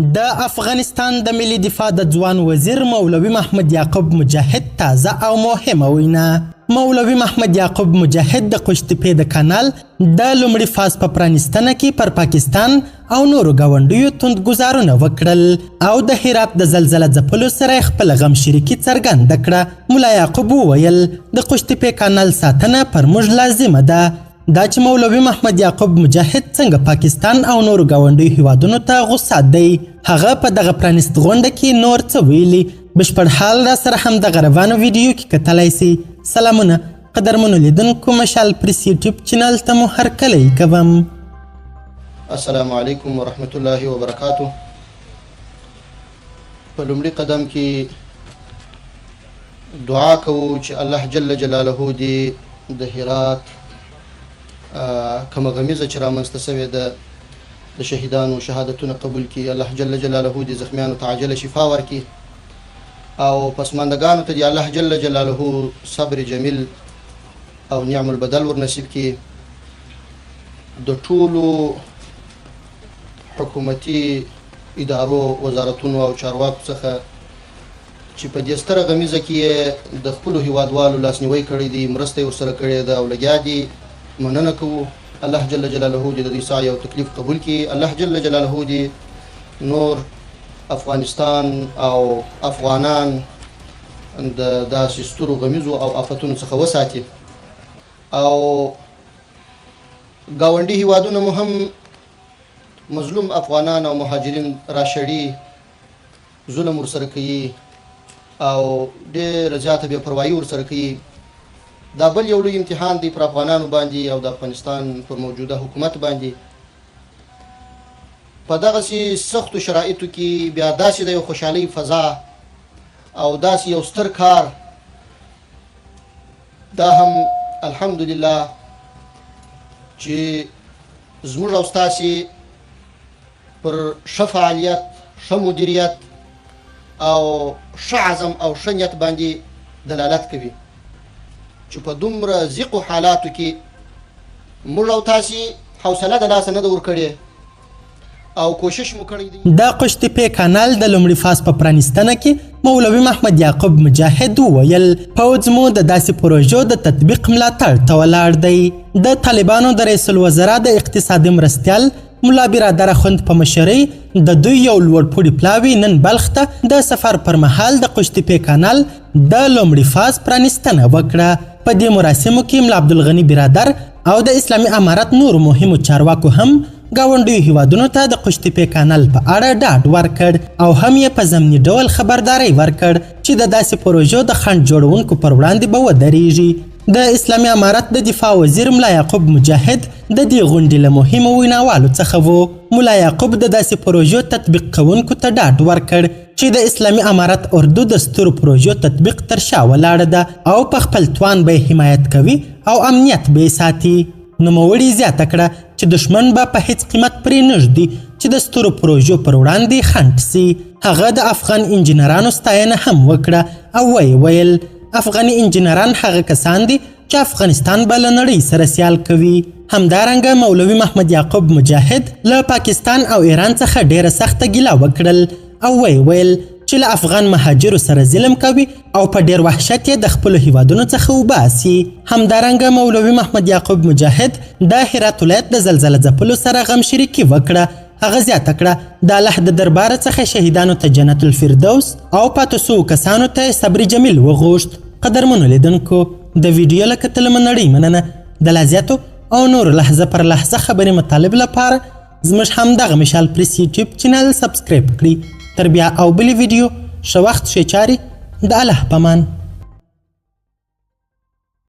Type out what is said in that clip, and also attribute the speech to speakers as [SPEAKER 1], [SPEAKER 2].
[SPEAKER 1] د افغانستان د ملي دفاع د ځوان وزیر مولوي محمد یعقوب مجاهد تازه او مهمه وینا. مولوي محمد یعقوب مجاهد د قوشتپې د کانال د لومړي فاز په پرانیستنه کې پر پاکستان او نورو ګاونډیو توند ګزارونه وکړل او د هرات د زلزله ځپلو سره یې خپله غمشریکي څرګنده کړه. ملا یعقوب وویل، د قوشتپې کانال ساتنه پر موږ لازمه ده. دا چې مولوي محمد یعقوب مجاهد څنګه پاکستان او نورو ګاونډیو هیوادونو ته غوسه دی، هغه په دغه پرانیست غونډه کې نور څه ویلي، بشپړ حال را سره هم دغه روانه ویډیو کې کتلای سئ. سلامونه قدرمنو لیدونکو، مشال پریس یوټیوب چینل ته مو هرکلی کوم.
[SPEAKER 2] السلام علیکم ورحمت الله وبرکاته. په لومړي قدم کې دعا کوو چې الله جل جلاله دې د هرات کومه غمیزه چې رامنځته شوې ده د شهیدانو شهادتونه قبول کړي، الله جل جلاله دې زخمیانو ته عاجله شفا ورکړي او پسماندګانو ته دې الله جل جلاله صبر جمیل او نعم البدل ورنصیب کړي. د ټولو حکومتي ادارو، وزارتونو او چارواکو څخه چې په دې ستره غمیزه کې یې د خپلو هیوادوالو لاسنیوی کړی دی، مرسته یې ورسره کړې ده او لګیا دي، مننه کوو. الله جل جلاله دې د دوی سعی او تکلیف قبول کړي. الله جل جلاله دې نور افغانستان او افغانان د داسې سترو غمیزو او آفتونو څخه وساتي. او ګاونډي هیوادونه مو هم مظلوم افغانان او مهاجرین راشړي، ظلم ورسره کوي او ډېره زیاته بې پروايي ورسره کوي. دا بل یو لوی امتحان دی پر افغانانو باندې او د افغانستان پر موجوده حکومت باندې. په دغسې سختو شرایطو کې بیا داسې د یو خوشحالۍ فضا او داسې یو ستر کار، دا هم الحمدلله چې زموږ او ستاسې پر ښه فعالیت، ښه مدیریت او ښه عزم او ښه نیت باندې دلالت کوي چې په دومره ضیقو حالاتو کې موږ او تاسې حوصله د لاسه نه ده ورکړې او کوشش مو کړی دی.
[SPEAKER 1] د قوشتپې کانال د لومړي فاز په پرانیستنه کې مولوي محمد یعقوب مجاهد وویل، پوځ مو د داسې پروژو د تطبیق ملاتړ ته ولاړ دی. د طالبانو د رئیس الوزرا د اقتصادي مرستیال ملا برادر اخوند په مشرۍ د دوی یو لوړپوړي پلاوي نن بلخ ته د سفر پر مهال د قوشتپې کانال د لومړي فاز پرانیستنه وکړه. په دې مراسمو کې ملا عبدالغني برادر او د اسلامي امارت نورو مهمو چارواکو هم ګاونډیو هیوادونو ته د قوشتپې کانال په اړه ډاډ ورکړ او هم یې په ضمني ډول خبرداری ورکړ چې د داسې پروژو د خنډ جوړونکو پر وړاندې به ودرېږي. د اسلامي امارت د دفاع وزیر ملا یعقوب مجاهد د دې غونډې له مهمو ویناوالو څخه وو. ملا یعقوب د داسې پروژو تطبیق کوونکو ته ډاډ ورکړ چې د اسلامي امارت اردو د سترو پروژو تطبیق تر شا ولاړه ده او په خپل توان به یې حمایت کوي او امنیت به یې ساتي. نوموړي زیاته کړه چې دښمن به په هیڅ قیمت پرې نه ږدي چې د سترو پروژو پر وړاندې خنډ سي. هغه د افغان انجینرانو ستاینه هم وکړه او ویې ویل، افغاني انجینران هغه کسان دي چې افغانستان به له نړۍ سره سیال کوي. همدارنګه مولوي محمد یعقوب مجاهد له پاکستان او ایران څخه ډیره سخته ګیله وکړل او ویې ویل چې له افغان مهاجرو سره ظلم کوي او په ډیر وحشت یې د خپلو هیوادونو څخه وباسي. همدارنګه مولوي محمد یعقوب مجاهد د هرات ولایت د زلزله ځپلو سره غمشریکي وکړه. هغه زیاته کړه، د الله د درباره څخه شهیدانو ته جنت الفردوس او پاتو سوو کسانو ته صبر جمیل وغوښت. قدرمنو لیدونکو، د ویډیو له کتلو مو نړۍ مننه. د لا زیاتو او نورو لحظه پر لحظه خبري مطالب لپاره زموږ همدغه مشال پریس یوټیوب چینل سبسکرایب کړئ. تر بیا او بلې ویډیو، ښه وخت، ښې چارې، د الله پامان.